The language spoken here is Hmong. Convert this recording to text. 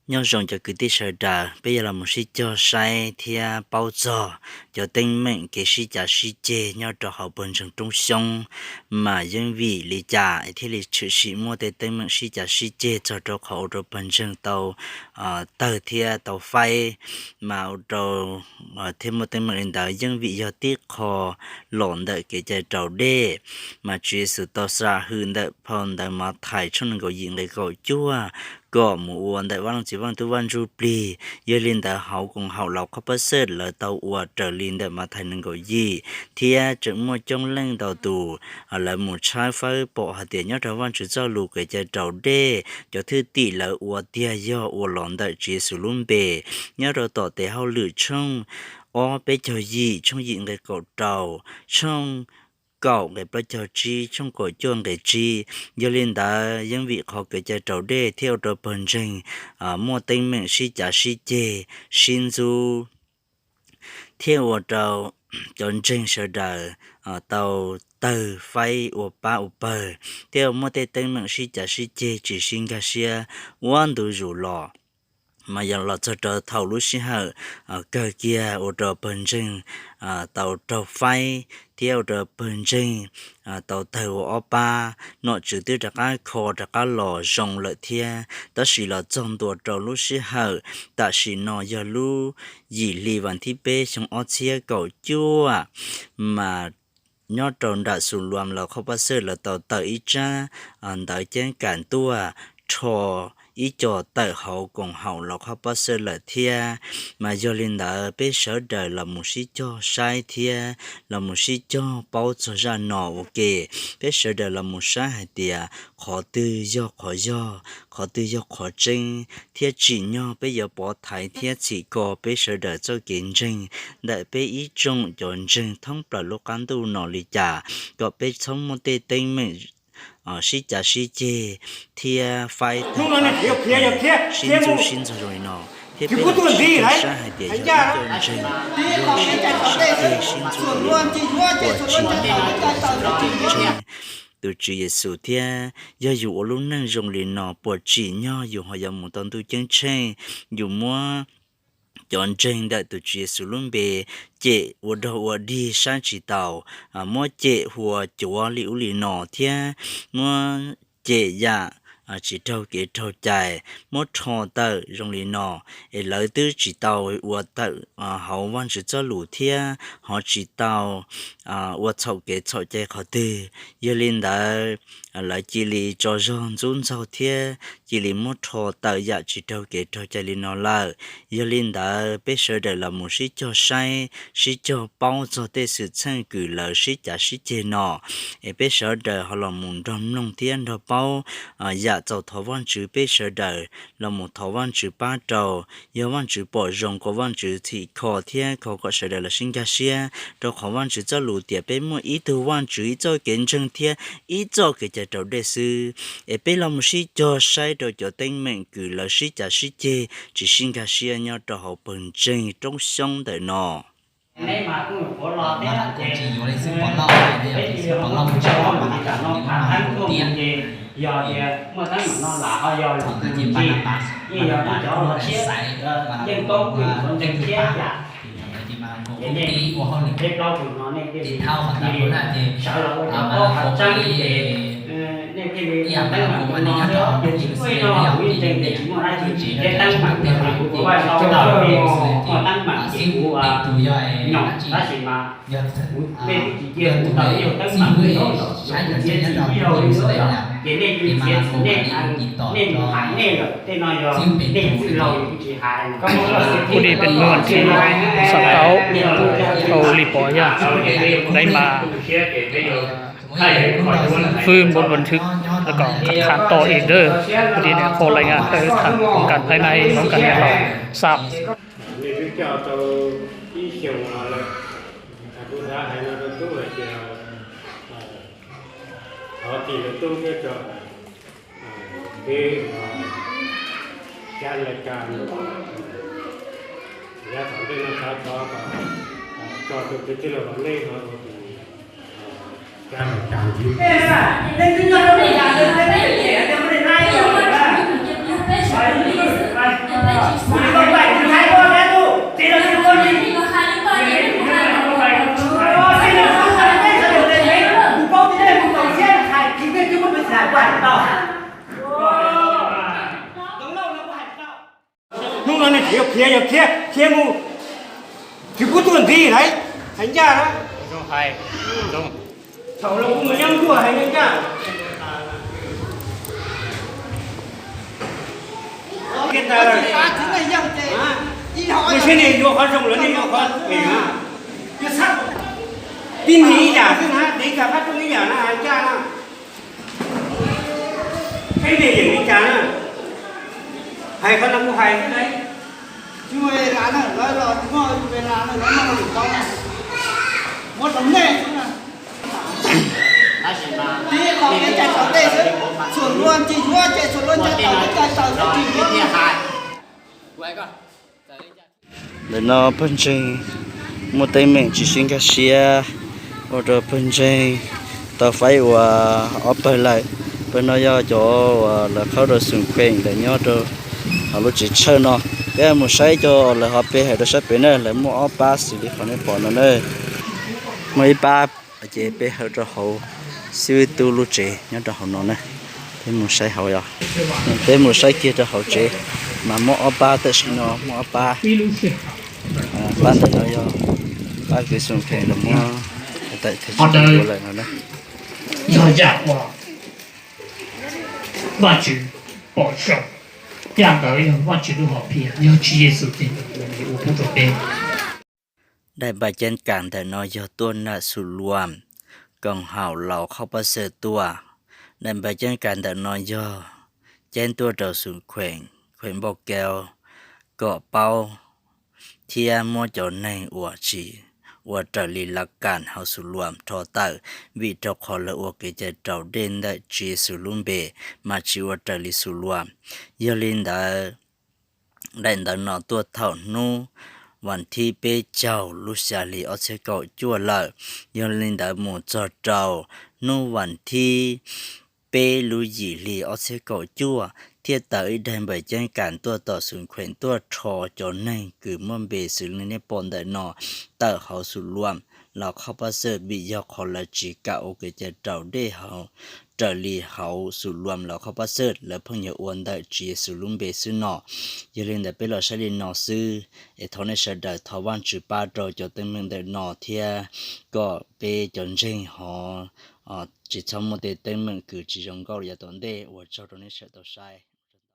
Nyob zoo cov kwv tij sawv daws, peb yuav los mus sib cog saib thiab paub txog cov teeb meem kev sib cav sib ceg nyob rau hauv pawg ntseeg Roob Xyoob. Mas yeej vim li cas thiaj li tshwm sim muaj tej teeb meem sib cav sib ceg txog rau qhov ua rau pawg ntseeg tau tawg thiab tau faib, mas ua rau thiab muaj teeb meem li ntawd yeej vim yog tib qho los ntawm kev cai raus dej. Mas Tswv Yexus tau xa hwm ntawm phau ntawv Mathais tshooj nees nkaum yim nqe kaum cuaj kom mus ua ntawm Vaj Leej Txiv, Vaj Leej Tub, Vaj Ntsuj Plig. Yog li ntawd hauv koom haum Lau Khab Pab Xej lawv tau ua raws li ntawm Mathais nees nkaum yim, thiab tseem muaj coob leej ntau tus lawv mus tshawb fawb pom hais tias nyob rau Vajtswv txoj lus kev cai raus dej cov thwj tim lawv ua tiag yog ua los ntawm Tswv Yexus lub npe. Nyob rau tom tes hauj lwm tshooj ob peb caug yim, tshooj yim nqe kaum rau, tshooj kaum nqe plaub caug tsib, tshooj kaum cuaj nqe tsib. Yog li ntawd yeej vim qhov kev cai raus dej thiab ua rau pawg ntseeg muaj teeb meem sib cav sib ceg, sib ntxub, thiab ua rau cov ntseeg sawv daws tau tawg faib ua pab ua pawg, thiab muaj tej teeb meem sib cav sib ceg tsis sib nkag siab ua ntu zus los. Mas yog los txog rau thaum lub sij hawm kawg kiag ua rau pawg ntseeg tau raug faib thiab ua rau pawg ntseeg tau tawg ua ob pab, nom tswv twb rov qab kho rov qab los zoo lawm thiab. Tab sis los txog ntua rau lub sij hawm tam sim no yog lub yim hli vas thib peb xyoo ob txhiab kaum cuaj, mas nyob rau nram Xus Luas Lau Khab Pab Xej lawv tau tawm ib tsab ntawv ceeb kam tuaj rho ib co tawm hauv koom haum Lau Khab Pab Xej lawm thiab. Mas yog li ntawd peb sawv daws los mus sib cog saib thiab los mus sib cog paub txog zaj no ua ke. Peb sawv daws los mus saib hais tias qhov twg yog qhov yog, qhov twg yog qhov tseeb, thiab tsim nyog peb yuav pov thaiv thiab txhim kho peb sawv daws txoj kev ntseeg ntawm peb ib tsoom cov ntseeg thoob plaws lub qab ntuj no li cas, kom peb txhob muaj tej teeb meem sib cav sib ceg thiab faib tag, sib ntxub sib ntxaug zoo li no, thiab peb los tsis tau saib hais tias yog ib co ntseeg yog sib cav sib ceg sib ntxub li no, puas tsim nyog tus Tswv Yexus thiab yog yus ua lub neej zoo li no puas tsim nyog yus ho yuav mus tau ntuj ceeb tsheej. Yus muab cov ntseeg ntawm tus Tswv Yexus lub npe cem ua dog ua dig saib tsis taus, muab cem hu ua cuav li ub li no thiab muab cem yam tsis raug kev raug cai, muab rho tawm zoo li no, es lawv twb tsis tau ua tawm hauv Vajtswv txoj lus thiab ho tsis tau ua txhaum kev txhaum cai qhov twg. Yog li ntawd, lawv cia li tso zog ntxub ntxaug thiab cia li muab rho tawm yam tsis raug kev raug cai li no lawm. Yog li ntawd, peb sawv daws los mus sib cog saib, sib cog paub txog tej xwm txheej kws lawv sib cav sib ceg no, es peb sawv daws ho los mus nrog mloog thiab nrog paub yam txaus thov Vajtswv. Peb sawv daws los mus thov Vajtswv pab rau, yog Vajtswv pom zoo kom Vajtswv txhim kho thiab kho kom sawv daws los sib nkag siab, rau qhov Vajtswv txoj lus tias peb muaj ib tug Vajtswv, ib txoj kev ntseeg thiab ib txoj kev cai raus dej xwb. Es peb los mus sib cog saib rau cov teeb meem kws lawv sib cav sib ceg tsis sib nkag siab nyob rau hauv pawg ntseeg Roob Xyoob ntawm no. Kuv li pes muag tsis xav tau hauv li pov yog dai mas fwj npun vas thwb kom kham tham tom ib ntawd, kuv li niam qhua lais ngas tham kom kam phai nai hauv kam niam los xam. Nej twb coj tau ib xyoos los lawm, kuv xav hais no rau tub hais tias thov tim lawv tub thiab tso, peb cab lais kas, yav tom ntej no xav thov kom tso tus kwv tij laug Vam Leej no ua tus cab lais kas ntxiv. Yog khiav, yog khiav, khiav mus, tsis pub tuaj ntxiv lawm, hais ncaj na. Thaum los kuv mus nyob nkuaj hais ncaj. Nej seb nej yuav qhov zoo los nej yuav qhov phem na. Tib neeg ib yam xwb na, dev txag qab rooj ib yam na, hais ncaj na. Peb ne yeem li cas na, hais qhov no kuv hais xwb na. Tsis muaj ves las na, lawv los tsis muaj ves las na, lawv muaj lus tau na. Muab rau nej xwb na. Tib qho kev cai raus dej xwb, txhuam luag tsis yuav ces txhuam luag ncav tau kev cai raus xwb tsis yuav. Ntawm no pawg ntseeg muaj teeb meem tsis sib nkag siab, ua rau pawg ntseeg tau faib ua ob pawg lawm. Pawg no yog cov uas lawv qhaub rau Xum Khueem lawv nyob rau hauv lub tsev tshawj no. Peb mus saib cov lawv ho pe hawm rau sab pem na, lawv muaj ob pab xws li qhov nej pom no na. Muaj ib pab ces pe hawm rau hauv xib hwb tub lub tsev nyob rau hauv no na. Peb mus saib hauv, peb mus saib kiag rau hauv tsev mas muaj ob pab, tam sim no muaj ob pab. Pab ntawm no yog pab kwv Xum Khueem los muab tawm thawj tsam lawm no na. Yog yam uas Vajtswv pom zoo, yam ntawd yog Vajtswv lub hom phiaj, yog Tswv Yexus tes ua pub rau peb. Daim npav ceeb kam ntawm no yog tuaj ntawm Xus Luam, koom haum Laus Khauj Paj Xwm tuaj. Daim npav ceeb kam ntawm no yog ceeb tuaj rau Xum Khueem, Khueem Npauj Kaub, kom paub thiab muab cov neeg uas tsis ua raws li laj kam hauv Xus Luam rho tawm, vim rau qhov lawv ua kev cai raus dej ntawm Tswv Yexus lub npe mas tsis ua raws li Xus Luam. Yog li ntawd, daim ntawv no tuaj thaum hnub vas thib peb caug lub xya hli ob txhiab kaum cuaj lawm. Yog li ntawd mus txog rau hnub vas thib peb lub yim hli ob txhiab kaum cuaj thiaj tawm ib daim npav ceeb kam tuaj tom Xum Khueem tuaj rho cov neeg kws muaj npe xws li nej pom ntawm no tawm hauv Xus Luam Laus Khauj Paj Xwm, vim yog qhov lawv tsis kam ua kev cai raus dej hauv raws li hauv Xus Luam Laus Khauj Paj Xwm, lawv pheej yuav ua ntawm Tswv Yexus lub npe xwb no. Yog li ntawd peb los saib li no xwb, es thov nej sawv daws thov Vajtswv pab rau cov teeb meem ntawm no thiab kom peb cov ntseeg ho tsis txhob muaj tej teeb meem kws tsis zoo nkauj li yav tom ntej. Ua tsaug rau nej sawv daws tau saib.